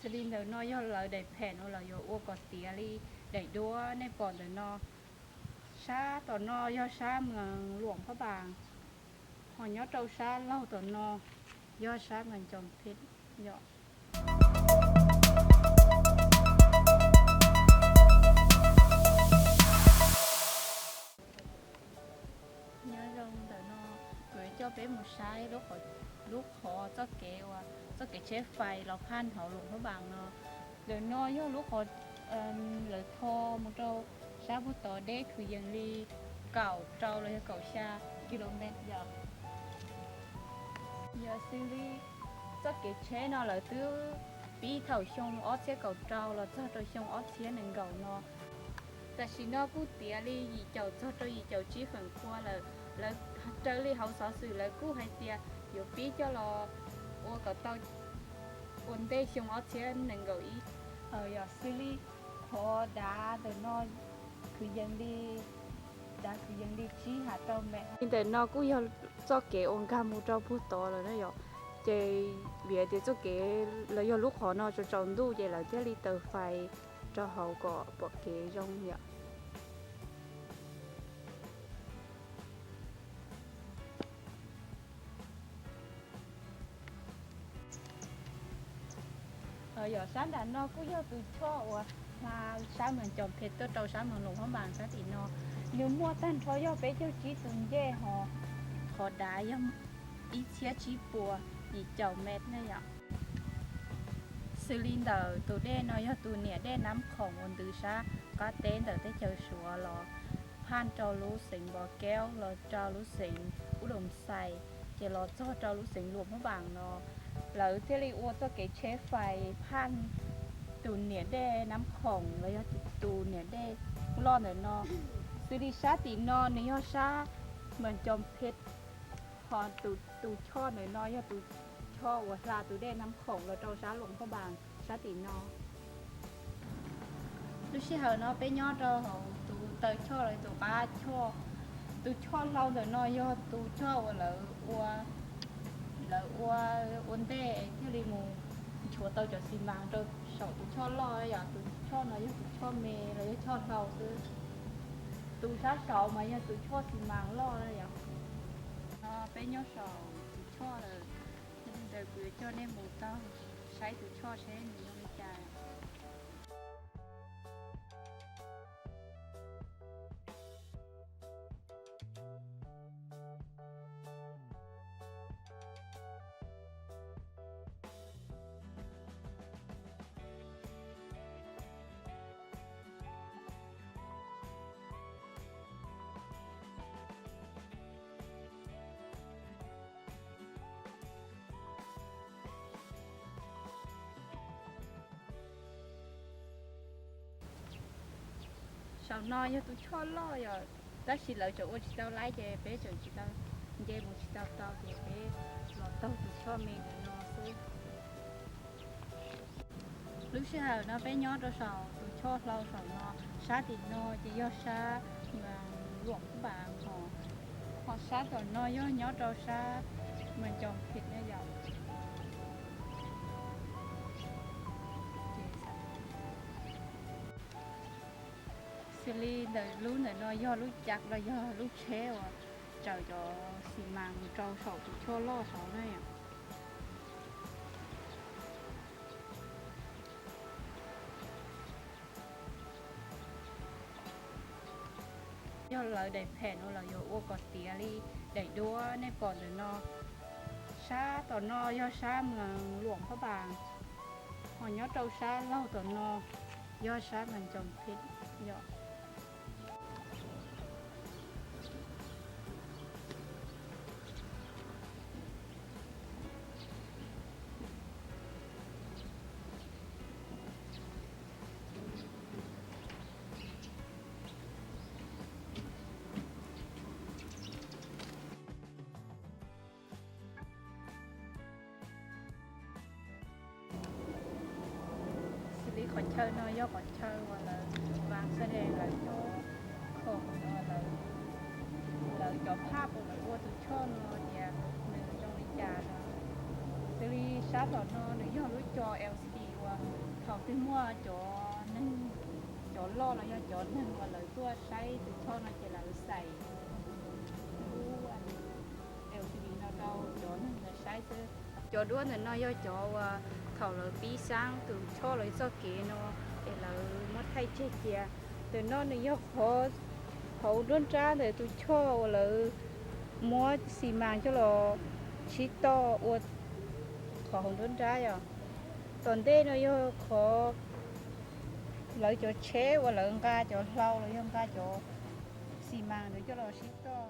Xws li ntawm no yog lawv daim phem uas lawv yuav ua kom tiav li daim duab nej pom ntawm no. Sab tom no yog sab Moos Luam Phab Npaas, ho nyob rau sab laug tom no yog sab Moos Coos Phem yom. Nyob zoo ntawm no, kuv yuav coj peb mus saib lub qhov, lub qhov txoj kev uas txoj kev tsheb fais los phaj hauv Luam Phab Npaas no. Ntawm no yog lub qhov lawv tho mus rau sab puag tod deb kwv yees li kaum rau los yog kaum xya kilomev yom. Yog xws li txoj kev tsheb no lawv twb pib thaum xyoo ob txhiab kaum rau los txog rau xyoo ob txhiab nees nkaum no. Tam sim no kuj tiav li yim caum txog rau yim caum tsib feem pua lawm. Lawv raws li hauv xov xwm lawv kuj hais tias yuav pib coj los ua kom tau ua ntej xyoo ob txhiab nees nkaum ib. Yog xws li qhov dav ntawm no kwv yees li, dav kwv yees li tsib ha rau mev. Li ntawm no kuj yog txoj kev uas nkag mus rau puag tod lawm na yom. Ces vim hais tias txoj kev los yog lub qhov no tsaus tsaus ntuj ces lawv thiaj li taws fais rau hauv kom pom kev zoo yom. Yog sab nram no kuj yog tus choj uas hla sab Moos Coos Phem tuaj rau sab Moos Luam Phab Npaas sab tim no. Nws muaj tag nrho yog peb caug tsib tus ncej ho qhov dav yog ib txhiab tsib puas yim caum mev ne yom. Xws li ntawm tus dej no yog tus niam dej Nab Khoom uas ntws sab qab teb ntawm teb chaws Suav los phaj rau lub xeev Npov Keub los rau lub xeev Ub Doos Xais, ces los txog rau lub xeev Luam Phab Npaas no. Lawv thiaj li ua txoj kev tsheb fais phaj tus niam dej Nab Khoom los yog tus niam dej loj ntawm no. Xws li sab tim no nws yog sab Moos Coos Phem, ho tus choj ntawm no yog tus choj uas hla tus dej Nab Khoom los rau sab Luam Phab Npaas sab tim no. Lub sij hawm no peb nyob rau hauv tus taw choj los tus qab choj. Tus choj hlau ntawm no yog tus choj uas lawv ua, lawv ua, ua ntej thiaj li mus nchuav tau cov xi mas rau saum tus choj loj yom. Tus choj no yog tus choj me los yog choj hlau xwb. Tus sab saud mas yog tus choj xi mas loj na yom. No peb nyob saum tus choj lawm, yog li ntawd kuv yuav coj nej mus taug saib tus choj seb nws zoo li cas. Saum no yog tus choj loj yom, tab sis lawv tseem ua tsis tau laib ces peb tseem tsis tau, nce mus tsis tau tau ces peb los taug tus choj me ntawm no xwb. Lub sij hawm no peb nyob rau saum tus choj hlau saum no, sab tim no ces yog sab Luam Phab Npas hos, ho sab tom no yog nyob rau sab Moos Coos Phem na yom. Xws li ntawm lub ntawm no yog lub cav los yog lub tsheb uas tsaws cov xi mas mus rau saum tus choj loj saud na yom. Yog lawv daim phem no lawv yuav ua kom tiav li daim duab nej pom ntawm no. Sab tom no yog sab Moos Luam Phab Npas, ho nyob rau sab laug tom no yog sab Moos Coos Phem yom. Xws li qhov chaw no yog qhov chaw uas lawv vaas xab de lawv cov khoom, lawv cov phaj uas lawv ua tus choj no tias nws zoo li cas no. Xws li sab tom no nws yog lub co L C D uas Twb muaj cov neeg, cov loj los yog cov neeg uas lawv tuaj saib tus choj no ces lawv xais lub L C D no rau cov neeg ntawd saib xwb. Cov duab ntawm no yog cov uas thaum lawv pib xaab tus choj los yog txoj kev no es lawv muab thaij tseg cia. Ntawm no nws yog qhov hauv nruab nrab ntawm tus choj uas lawv muab xi mas coj los sib toj ua qhov hauv nruab nrab yom. Tom ntej no yog qhov lawv cov tsheb uas lawv nqa cov hlau los yog nqa cov xi mas ntawd coj los sib toj.